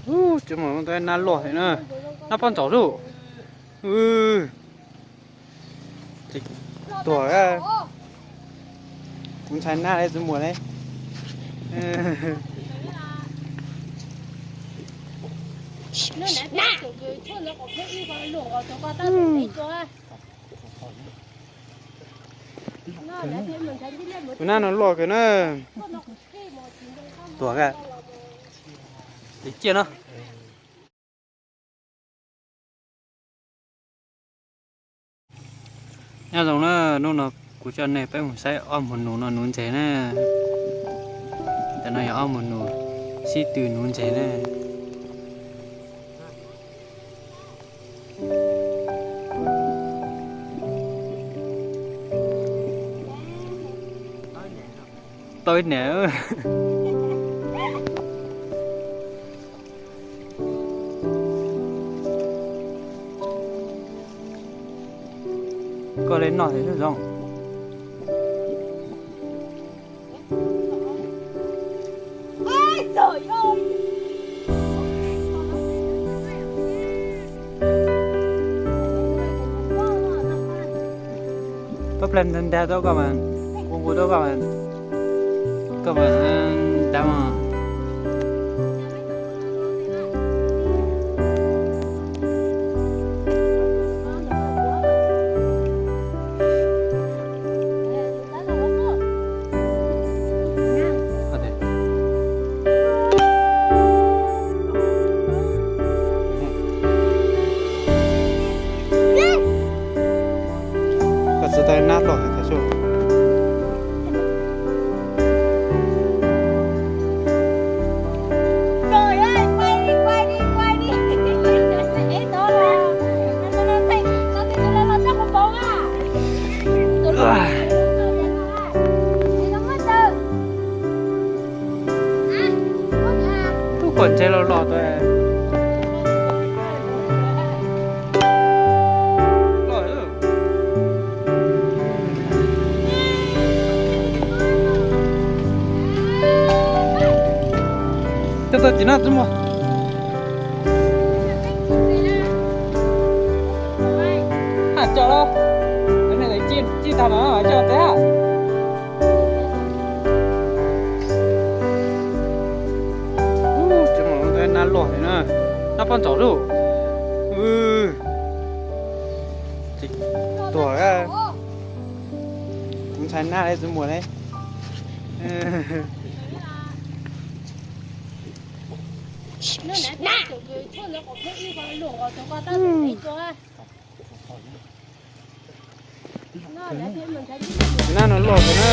Tsis muaj nab loj thiab na, nab pob ntsaum lub. Tuag, kuv ntshai nab li tsis muaj li. Tus nab no loj kawg na. Tuag, cia no. Nyob zoo na, hnub no kuv coj nej peb mus saib ob muag nus no nuv ntses na. Ntawm no yog ob muag nus sib tw nuv ntses na. Tau ib niam. Koj li noj thiaj zoo. Koj plag nta nta tuaj koj mas, kuv nqus tuaj koj mas, koj mas nta mas. Koj tsis tau nab loj thiab sub. Tub kom ntses los los tas. Koj tau tsis noj tub muag. Haj co los, tij tag mas coj teb. Tsis muaj nab loj thiab na, nab pob ntsaum lub. Tuag, kuv ntshai nab li tsis muaj li. Nab no loj kawg na.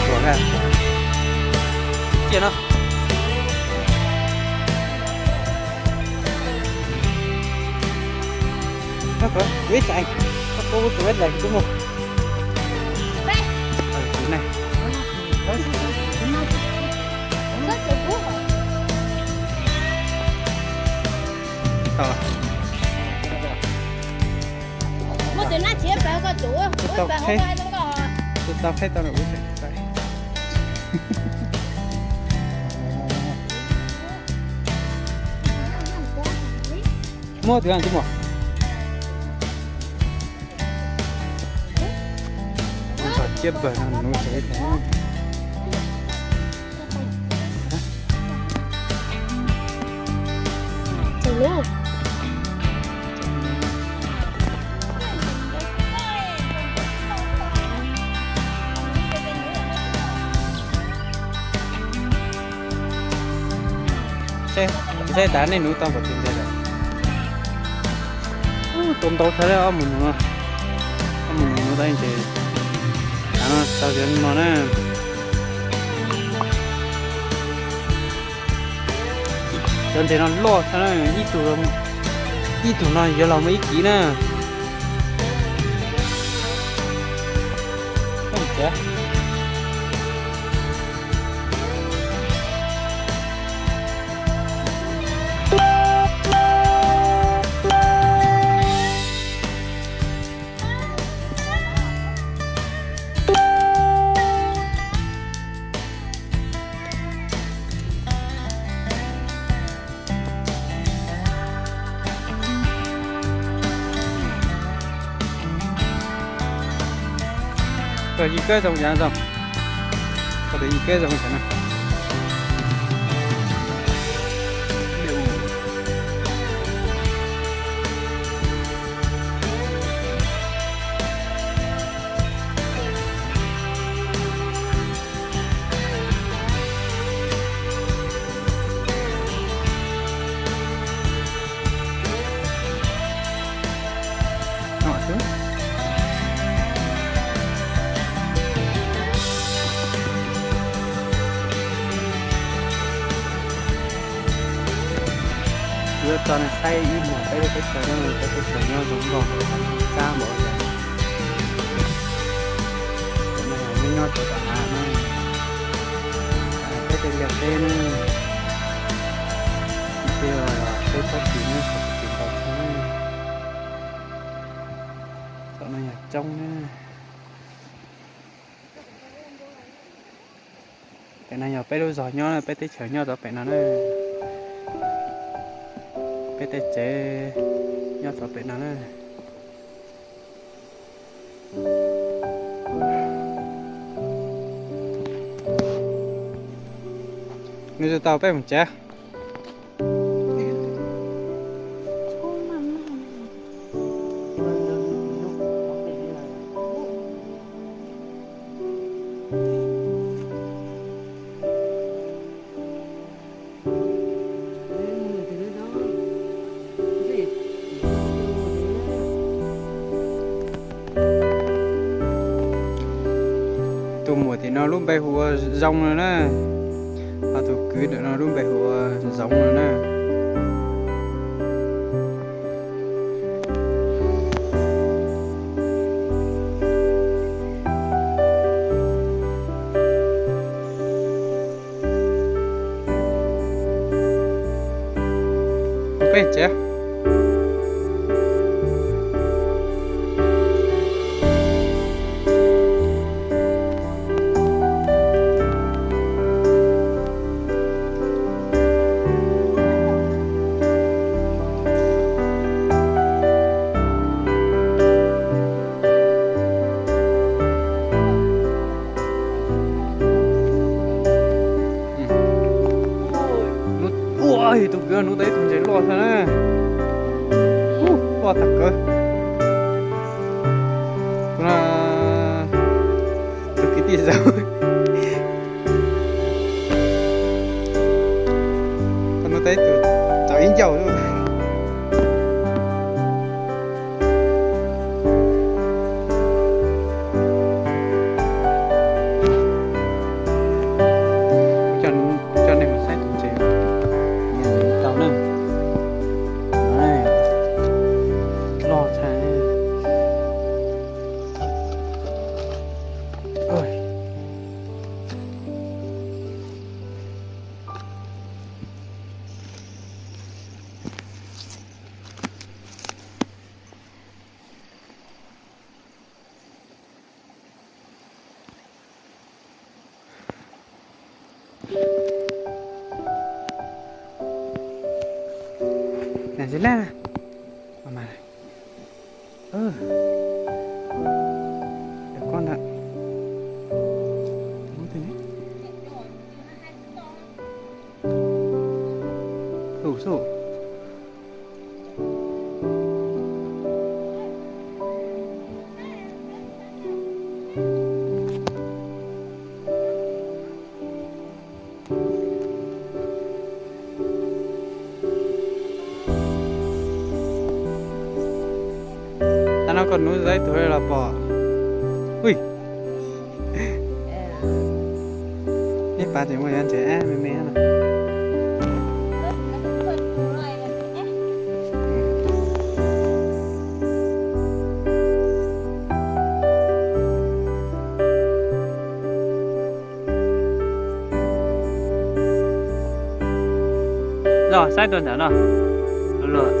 Tuag, cia no. Koj kov ib tsam, koj kov tus ib tsam tub muag. Tus ne. Tau. Muaj tus nab tsis pab koj tus, tus tau qheb, tus tau qheb tau na ua. Muab tus tub muag. Ntxhov ciab pawg no nuv ntses thiab. Seb, seb tas nej nuv tau npaum twg ntses lawm. Tau ntau thawj lawm ob mus nus no. Ob mus nus no tau ntses. Tav no tau cov no na. Cov ntses no loj thawj na, ib tug, ib tug no yuav los muaj ib kiv na. Yig kawg zoo, yog zoo, yig kawg zoo no. Yuav tso nej saib ib muag peb lub teb chaws no, peb teb chaws nyob zoo nkauj, txab npaum li cas. Nyob rau tom hav no, peb tej liaj teb ne, tej peb txhob tsis ne, tsis tau txhob. Tom no yog roob ne. Pem no yog peb lub zos nyob, peb teb chaws nyob rau pem no na. Peb tej tsev nyob rau pem no na. Nws tsis tau peb mus tsev. Tus muam tim no lub npe hu ua Zoo no na, ho tus kwv ntawm no lub npe hu ua Zoov no na. Peb tsev. Ua, tus kwv hnub tau ib tug ntses loj xwb na. Loj tag kawg. Tus no, tus kwv tij Zoov. Hnub tau ib tug tau ib ncauj. Coj nej mus saib tus ntses tau na. Loj tshaj. Tag no koj hnub tau ib tug los pom. Ui, ib pab tseem muaj yuav ntses me me no. Los saib tuaj ntawm no. Los, los.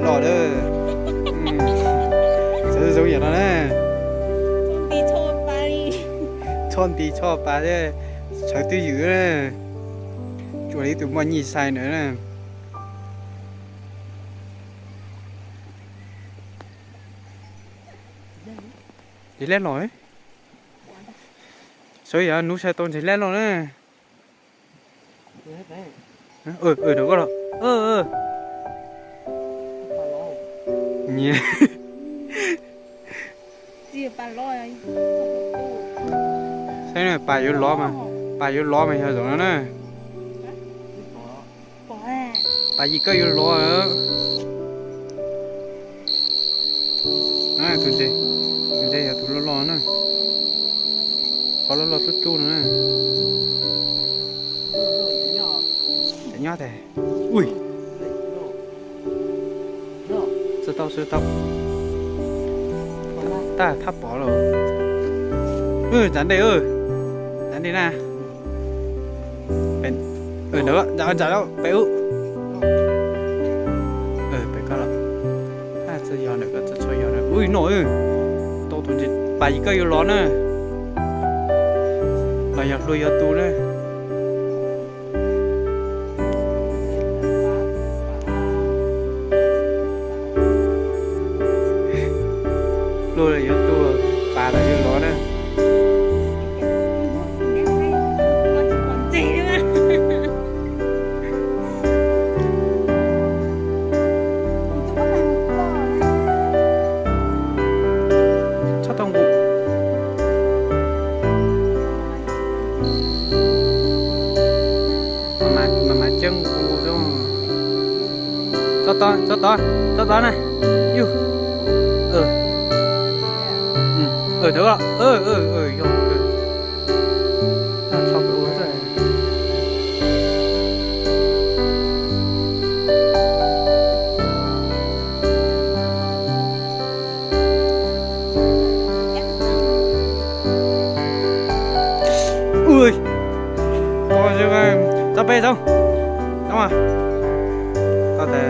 Los lawm. Txawv zoo yam no na. Txhob nti txhob pas thiab, sawv twj ywm na. Tsuas li tus muaj nyiaj sai ntawd na. Ntshe leb los, saib yog hnub sai tau ntshe leb los na. Koj los. Nyiam. Saib na, pas yuav lov mas, pas yuav lov mas yog zaum no na. Pas yim kawj yuav lov. Tus ntses, tus ntses yog tus loj loj na. Qhov loj loj tub tub no na. Nyob tes. Ui, tsis tau, tsis tau. Tab thab pov los. Tsav ntej, tsav ntej na. Ntawd, ntawd pem ub. Pem koj los. Txawj yog ntawm koj, txawj txhua yog ntawm. Ui no, tau tus ntses, pas yim kawj yuav lov na. Los yog hlua yog tu na. Hlua los yuav tu, pas los yuav lov na. Txhob tau nqus. Mas mas coj nqus zoo. Txhob tod, txhob tod, txhob tod na. Yus. Ntawd, yog kawg. Ui, txhob peb txhob, txhob mas, txhob tes.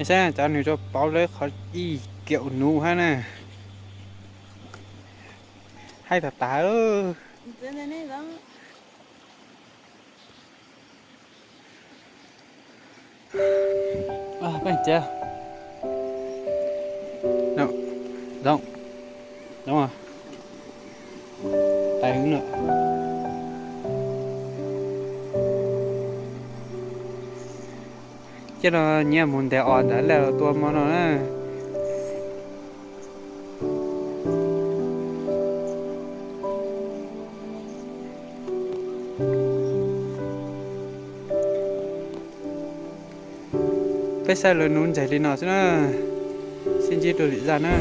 Saib cov nws rau pauv lawv qhov ib kiaum nus hab na. Haib tas tas. Peb tsev, zoo, zoo, tais hwv no. Ces no nyiaj mus ntes os ntawd lawm tua hmo no na. Peb saib lawv nuv ntses li no xwb na, sib ntsib dua lwm zaj na.